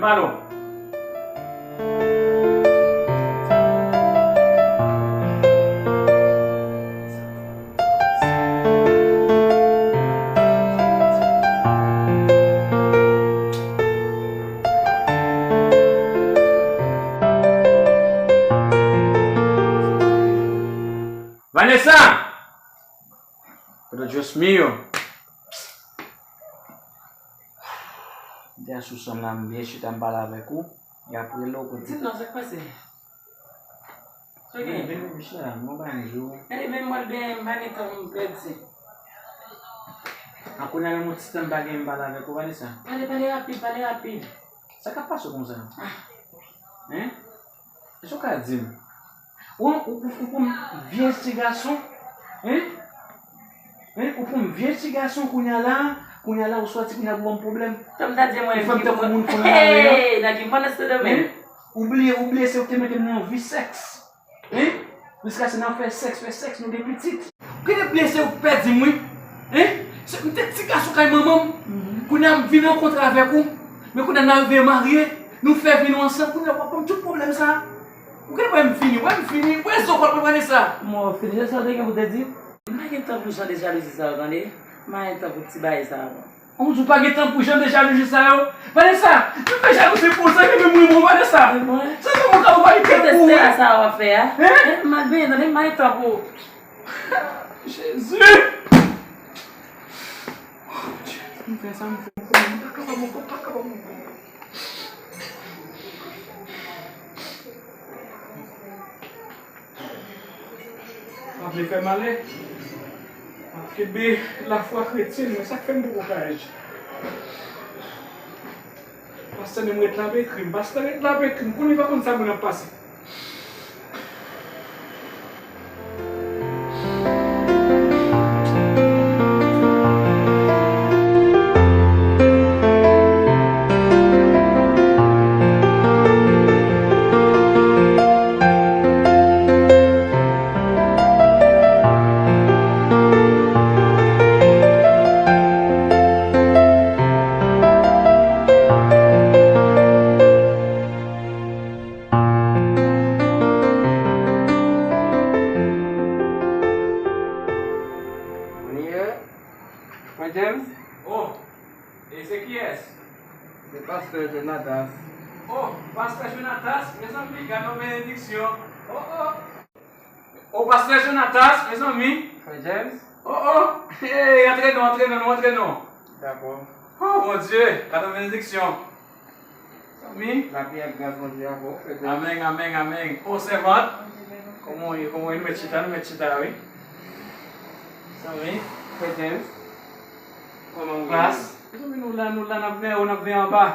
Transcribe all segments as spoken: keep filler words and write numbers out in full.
Padon. Vanessa! Pero Dios mío. M te asou sanm la, m byen chita, m pale avèk ou. E apre lè w konn. Di m non, sa k pase? Sa gen? Vin, vin, vin, chita la, m gon bagay m di w. Gade, men m pral benyen, m pa gen tan pou m pèdi. A kounye a menm yon ti tan m pa gen, m pale avèk ou, Vanessa. Pale, pale rapid, pale rapid. Sa k ap pase w konsa? Ah. Hein? Èske w ka di m? Ou, ou, ou, ou pou m vye ti gason? Hein? Hein? Ou pou m vye ti gason kounye a la, kounye a la ou sòti kounye a pou ban m pwoblèm. Tanm ta di mwen. Ou fè m tankou moun fon nan lari an. Hey, nan ki pandan se domen? Hein? Ou bliye, ou bliye se ou ki te mete m nan vi sèks. Hein? Jiskaske n ap fè sèks, fè sèks, nou gen pitit. Ou genlè bliye se ou k pèdi m wi. Hein? Se, m te ti gason kay manman m. Kounye a m vin rankontre avèk ou. Men kounye a n a rive marye. Nou fè vi nou ansanm. Kounye a w ap ban m tout pwoblèm sa. Ou genlè wè m fini, wè m fini. Wè zokòt mwen Vanessa. Mwen fini, se sa w te gen pou te di. M pa gen tan pou jan de jalouzi sa yo, tande. M pa gen tan pou ti bagay sa yo. Ou di w pa gen tan pou jan de jalouzi sa yo? Vanessa, nou fè jalouzi pou sa ki vin mwen, Vanessa. Mwen? Se pou mwen ka ou pa gen tan pou ou. Sa w ap fè a? Hein? M al benyen, tande, m pa gen tan pou. Jezi! Oh, Bondye, m fè sa, m fè, m fè, m pa kapab ankò, m pa kapab ankò. M ap vle fè malè. M ap kenbe lafwa kretyen mwen, sa k fè m poko ka aji. Pastè menm ret la ap ekri m, pastè ret la ap ekri m, kounye a pa konn sa moun ap pase. Mwen ye, Frè James? Oh, e se kiyès? Se Pastè Jonatas. Oh, Pastè Jonatas, mezanmi, gade yon benediksyon. Oh, oh. Oh, Pastè Jonatas, mezanmi. Frè James? Oh, oh. Hey, antre non, antre non, nou antre non. Dakò. Oh, Bondye, gade yon benediksyon. Zanmi. Lapè ak gras Bondye avè w, Frè James. Amèn, amèn, amèn. O, sèvant. Kòman w ye? Kòman w ye? Nou mèt chita, nou mèt chita, wi. Zanmi. Frè James. Kòman w ye? Klas. Mezanmi, nou la, nou la, n ap veye w, n ap veye anba.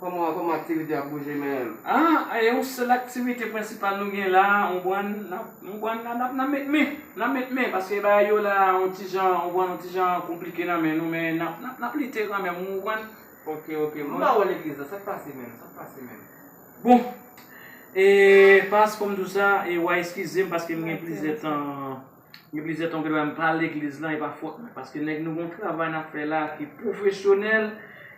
Kòman, kòman aktivite ap bouje menm? Ah, e yon sèl aktivite prensipal nou gen la, ou konprann, n ap, ou konprann, n ap, n ap, n ap met men, n ap met men, paske bagay yo la, yon ti jan, ou konprann, yon ti jan konplike nan men nou, men n ap, n ap, n ap lite kanmenm, ou konprann. Ok, ok. M pa wè legliz la. Sa k pase menm? Sa k pase menm? Bon, e, pas, fò m di w sa, e, w a eskize m paske m gen plizyè tan, gen plizyè tan m genlè m pa al legliz la, e pa fòt mwen. Paske nèg nou gen yon travay n ap fè la ki pwofesyonèl,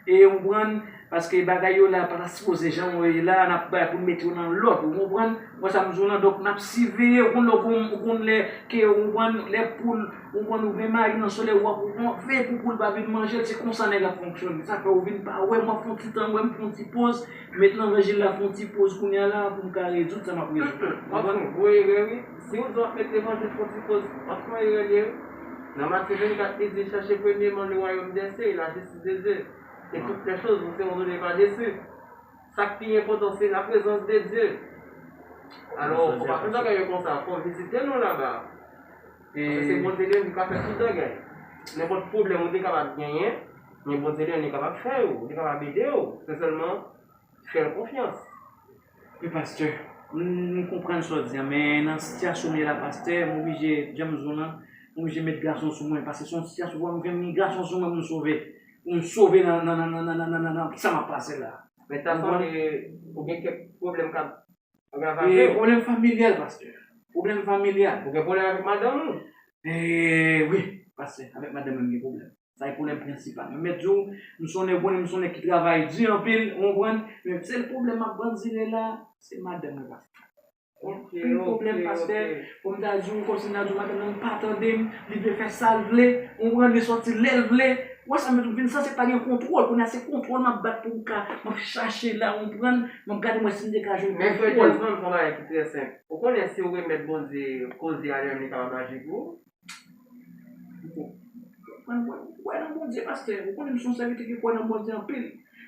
e, ou konprann, paske bagay yo la pa ta sipoze jan yo ye la, n ap bay pou n mete yo nan lòd, ou konprann? Ou konprann sa m di w lan? Donk, n ap siveye, ou konn lè, ou konn lè ke, ou konprann, lè poul Ou konn ou gen mari nan solèy, w ap, w ap veye pou poul pa vin manje l, se konsa nèg ap fonksyone. Sa fè ou vin pa wè m, w ap fè yon ti tan, w ap fè yon ti poz, met levanjil la, fè yon ti poz kounye a la pou m ka rezoud sa m ap rezoud. W ap fè yon gwo erè wi. Si w di w ap met levanjil, fè yon ti poz, w ap fè yon erè li wi. Nan Matye vennkat, li di, cherchez premièrement le royaume des cieux et la justice de Dieu, et toutes les choses vous seront données par-dessus. Sa k pi enpòtan, se la prezans de Dye. Alò, fò pa fè bagay yo konsa, fò vizite nou laba. Paske se Bondye li menm ki ka fè tout bagay. Nenpòt pwoblèm ou te kapab genyen, men Bondye li menm li kapab fè yo, li kapab ede w. Se sèlman fè l konfyans. Wi, pastè, m, m konprann sa w di a, men nan sitiyasyon m ye la, pastè, m oblije, jan m di w lan, m oblije met gason sou mwen, paske se yon sitiyasyon pou m gen gason sou mwen pou m sove, pou m sove nan, nan, nan sa m ap pase la. Men ta sanble ou gen kèk pwoblèm k ap ravaje w. E, pwoblèm familyal, pastè. Pwoblèm familyal. Ou gen pwoblèm avèk madanm ou? E, wi, pastè, avèk madanm mwen m gen pwoblèm. Sa e pwoblèm prensipal. Mwen mèt di w, m se yon nèg, ou konnen m se yon nèg ki travay di anpil, ou konprann? Men sèl pwoblèm m ap grann zile la, se madanm mwen, pastè. Anpil pwoblèm, pastè. Kòm m ta di w, kòmsi m ta di w, madanm nan pa tande m, li vle fè sa l vle, ou konprann, li sòti lè l vle. Ou wè sa, m vin sanse pa gen kontwòl, kounye a se kontwòl m ap bat pou m ka, m ap chache la, ou konprann, m ap gade mwen si m te ka jwenn kontwòl. Men frè James, ban m fè yon bagay ki trè senp. Ou konnen si w remèt Bondye koze a, li menm li kapab aji pou ou. Ou kwè, ou kwè nan Bondye, pastè. Ou konnen m se yon sèvitè ki kwè nan Bondye anpil.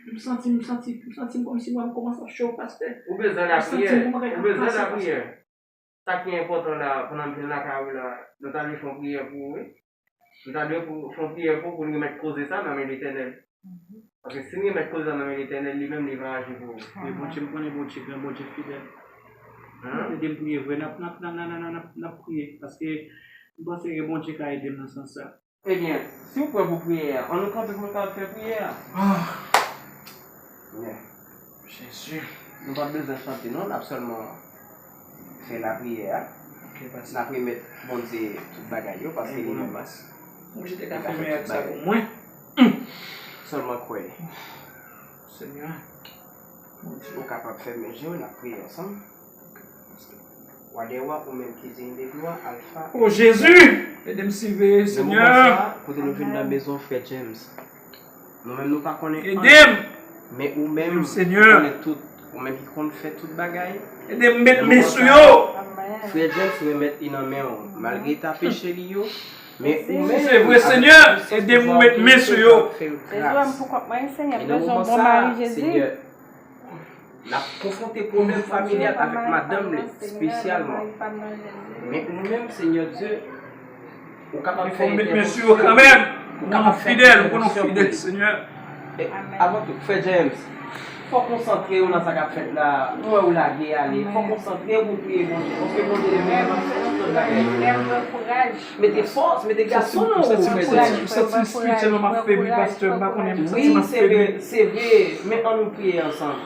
M santi, m santi, m santi m kòmsi mwen m kòmanse ap cho, pastè. Ou bezwen lapriyè. Ou bezwen lapriyè. Sa ki enpòtan la, pandan m te lakay ou la, nou ta dwe fè yon priyè pou ou, wi. Nou ta dwe pou, fè yon priyè pou ou, pou n remèt koze sa nan men Letènèl. Paske si n remèt koze sa nan men Letènèl, li menm, li va aji pou ou. Men Bondye, m konnen Bondye gran, Bondye fidèl. Ede m priye vre, n ap, n ap, n ap, n ap, n ap, n ap priye. Paske m panse ke Bondye ka ede m nan sans sa. Ebyen, si w prè pou priyè a, ann nou kanpe pou nou kapab fè priyè a. Ah. Jezi. Nou p ap bezwen chante non, n ap sèlman fè lapriyè a. N ap remèt Bondye tout bagay yo, paske li menm li ka fè tout bagay. Sèlman kwè. Senyè. Ou kapab fèmen je w, n ap priye ansanm. Wa dè wa, ou menm ki diy de glwa, Alfa. O Jezi! Ede m siveye, Senyè. Nan moman sa a, kote nou vin nan mezon frè James, nou menm nou pa konnen anyen. Men ou menm, ou konnen tout. Ou menm ki konn fè tout bagay. Ede m met men sou yo. Frè James remèt li nan men w. Malgre ta peche li yo, men ou menm, se vre, Senyè, ede m met men sou yo. Jezi, m pou kont mwen, Senyè, m bezwen yon bon mari, Jezi. N ap konfwonte pwoblèm familyal avèk madanm li, espesyalman. Men ou menm, Senyè Dye, ou kapab fè entèvansyon. Fò m met men sou yo kanmenm. Ou kapab fè entèvansyon pou li. Avan tou, frè James, fò w konsantre w nan sa k ap fèt la. M wè ou lage ale. Fò w konsantre w pou w priye Bondye. Paske Bondye li menm ap fè tout lòt bagay. Mete fòs, mete gason nan ou, frè James. M santi m espirityèlman m ap febli, pastè. M pa konnen, m santi m ap febli. Wi, se vre, se vre. Men ann nou priye ansanm.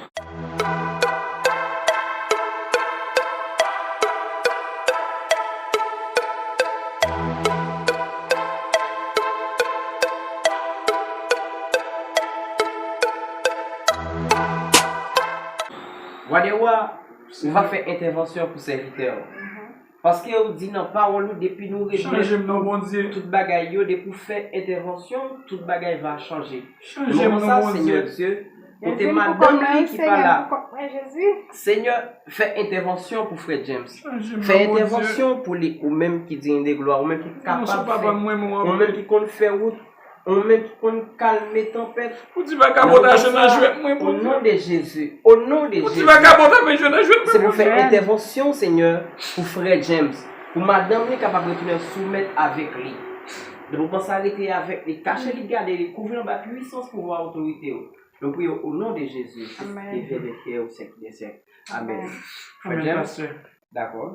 Wa dè wa, ou va fè entèvansyon pou sèvitè w. Paske ou di nan pawòl ou, depi nou remèt tout bagay yo, depi w fè entèvansyon, tout bagay va chanje. Nan moman sa, Senyè Dye, kote madanm li ki pa la, Senyè, fè entèvansyon pou frè James. Fè entèvansyon pou li, ou menm ki diy de glwa, ou menm ki kapab fè, ou menm ki konn fè wout, ou menm ki konn kalme tanpèt. Ou di vakabon ta jwe nan jwèt mwen, Bondye. O non de Jezi. O non de Jezi. Ou di vakabon ta jwe nan jwèt mwen, Bondye. Se pou fè entèvansyon, Senyè, pou frè James, pou madanm li kapab retounen soumèt avèk li. Depi w panse a rete avèk li, kache li, gade li, kouvri l anba pwisans pouvwa otorite w. Nou priye w o non de Jezi, Kris ki viv e ki règne au siècle des siècles. Amèn. Frè James, dakò.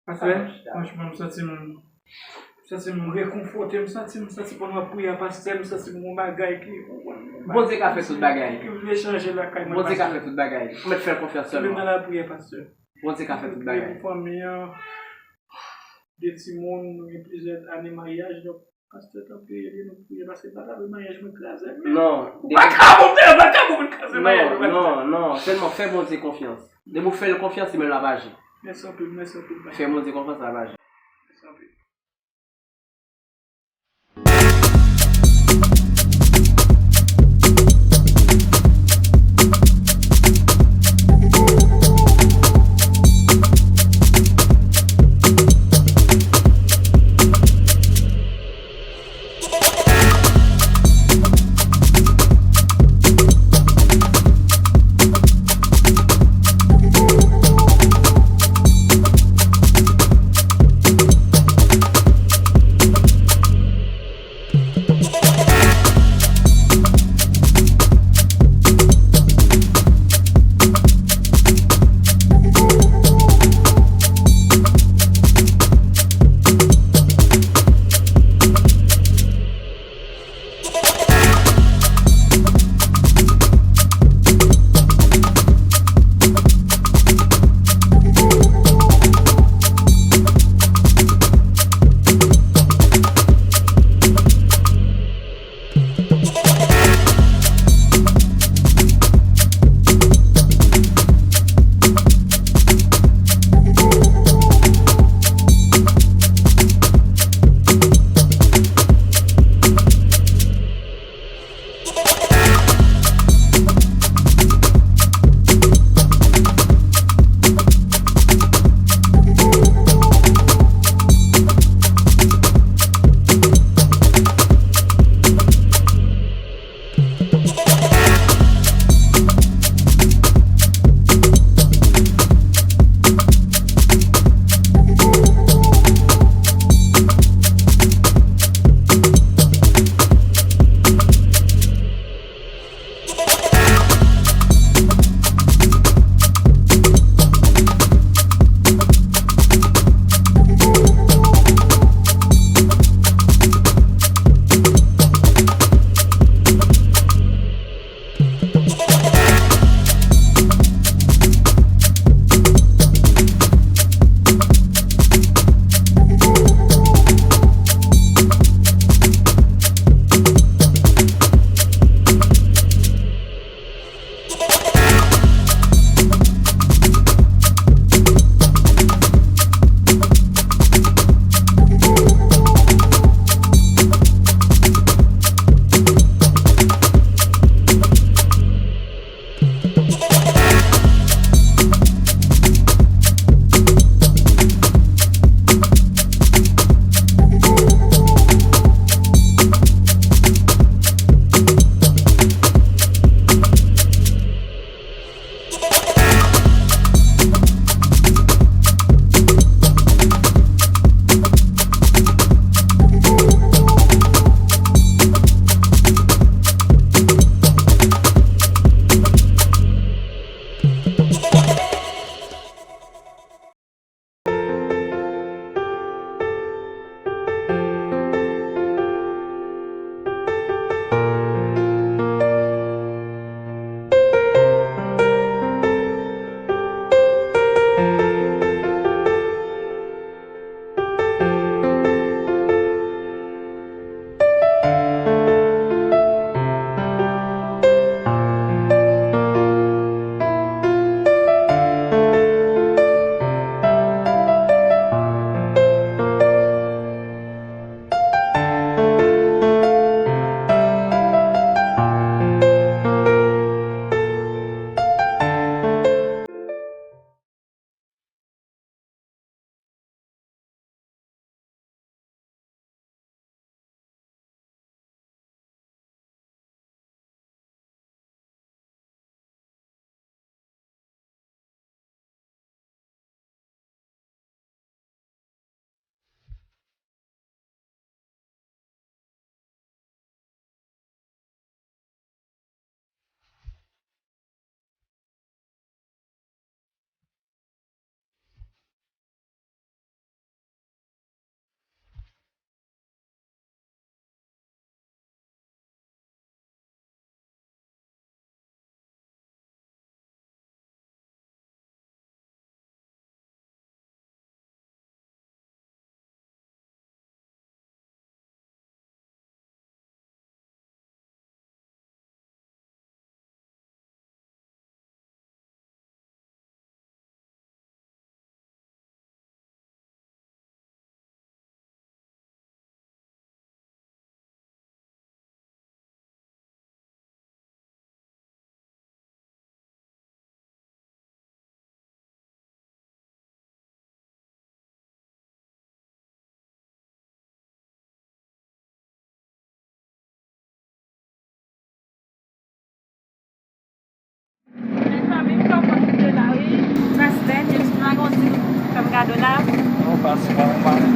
Pastè, franchman, m santi m, m santi m rekonfòte, m santi, m santi pandan m ap priye a pastè, m santi m gon bagay ki, Bondye ka fè tout bagay. Ki vle chanje lakay mwen, pastè. Bondye ka fè tout bagay. Ou mèt fè l konfyans sèlman. Kenbe nan lapriyè, pastè. Bondye ka fè tout bagay. Priye pou fanmi an. De timoun, nou gen plizyè ane maryaj, donk, pastè, tanpri, ede nou priye, paske m pa ka vle maryaj mwen kraze. Non. Ou pa ka bon, frè, ou pa ka bon, vin kraze maryaj mwen, pastè. Non, non, sèlman fè Bondye konfyans. Depi w fè l konfyans, li menm l ap aji. Mèsi anpil, mèsi anpil, pastè. Fè Bondye konfyans, l ap aji. Mèsi anpil. Bon, di nou, fè m kado la. Non, pa sou pa, pa